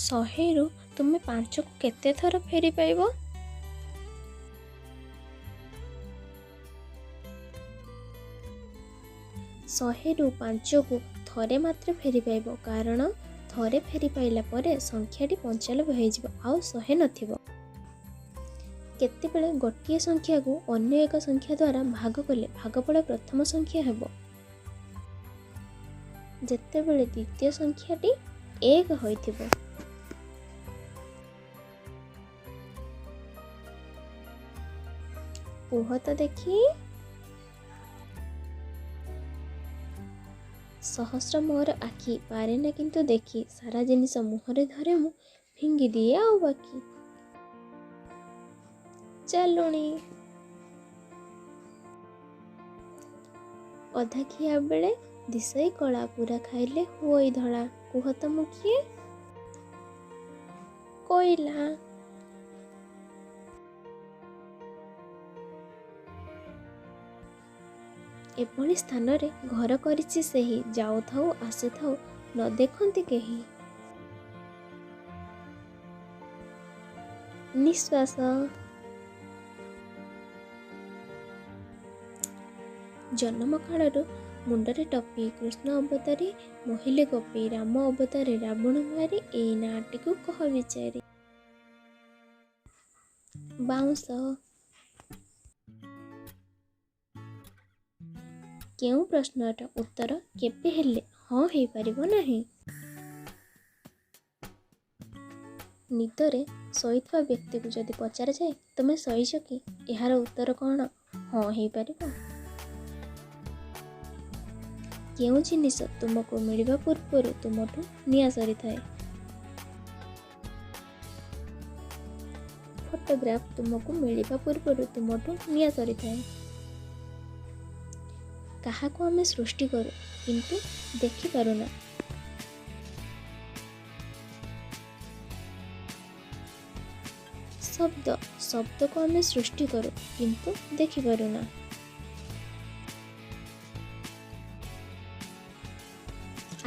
100ରୁ ତୁମେ 5କୁ କେତେ ଥର ଫେରି ପାଇବ? 100ରୁ 5କୁ ଥରେ ମାତ୍ର ଫେରି ପାଇବ, କାରଣ ଥରେ ଫେରି ପାଇଲା ପରେ ସଂଖ୍ୟାଟି 95 ହୋଇଯିବ, ଆଉ 100 ନଥିବ। କେତେବେଳେ ଗୋଟିଏ ସଂଖ୍ୟାକୁ ଅନ୍ୟ ଏକ ସଂଖ୍ୟା ଦ୍ୱାରା ଭାଗ କଲେ ଭାଗଫଳ ପ୍ରଥମ ସଂଖ୍ୟା ହେବ? ଯେତେବେଳେ ଦ୍ୱିତୀୟ ସଂଖ୍ୟାଟି 1 ହୋଇଥିବ। କୁହ ତ ଦେଖି। ସହସ୍ର ମୋର ଆଖି, ପାରେନା କିନ୍ତୁ ଦେଖି, ସାରା ଜିନିଷ ମୁହଁରେ ଧରେ ମୁଁ, ଫିଙ୍ଗି ଦିଏ ଆଉ ବାକି। ଚାଲୁଣି। ଅଧା ଖିଆ ବେଳେ ଦିଶଇ କଳା, ପୁରା ଖାଇଲେ ହୁଅଇ ଧଳା। କୁହ ତ ମୁଁ କିଏ? କୋଇଲା। ଏଭଳି ସ୍ଥାନରେ ଘର କରିଛି ସେହି, ଯାଉଥାଉ ଆସୁଥାଉ ନ ଦେଖନ୍ତି କେହି। ନିଶ୍ୱାସ। ଜନ୍ମ କାଳରୁ ମୁଣ୍ଡରେ ଟୋପି, କୃଷ୍ଣ ଅବତାରୀ ମୋହିଲେ ଗୋପୀ, ରାମ ଅବତାରେ ରାବଣ ମାରି, ଏଇ ନାଁଟିକୁ କହ ବିଚାରି। ବାଉଁଶ। କେଉଁ ପ୍ରଶ୍ନର ଉତ୍ତର କେବେ ହେଲେ ହଁ ହେଇପାରିବ ନାହିଁ? ନିଦରେ ଶୋଇଥିବା ବ୍ୟକ୍ତିକୁ ଯଦି ପଚରାଯାଏ ତୁମେ ଶୋଇଛ କି, ଏହାର ଉତ୍ତର କ'ଣ ହଁ ହେଇପାରିବ? କେଉଁ ଜିନିଷ ତୁମକୁ ମିଳିବା ପୂର୍ବରୁ ତୁମଠୁ ନିଆଁ ସରିଥାଏ? ଫଟୋଗ୍ରାଫ ତୁମକୁ ମିଳିବା ପୂର୍ବରୁ ତୁମଠୁ ନିଆଁ ସରିଥାଏ। କାହାକୁ ଆମେ ସୃଷ୍ଟି କରୁ କିନ୍ତୁ ଦେଖିପାରୁନା? ଶବ୍ଦ। ଶବ୍ଦକୁ ଆମେ ସୃଷ୍ଟି କରୁ କିନ୍ତୁ ଦେଖିପାରୁନା।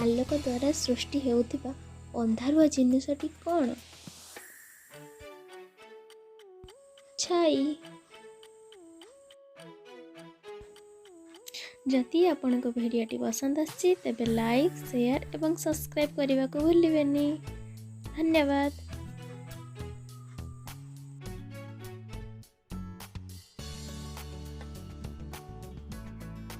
ଆଲୋକ ଦ୍ୱାରା ସୃଷ୍ଟି ହେଉଥିବା ଅନ୍ଧାରୁଆ ଜିନିଷଟି କ'ଣ? ଛାଇ। ଯଦି ଆପଣଙ୍କୁ ଭିଡ଼ିଓଟି ପସନ୍ଦ ଆସିଛି, ତେବେ ଲାଇକ୍, ସେୟାର ଏବଂ ସବସ୍କ୍ରାଇବ୍ କରିବାକୁ ଭୁଲିବେନି। ଧନ୍ୟବାଦ।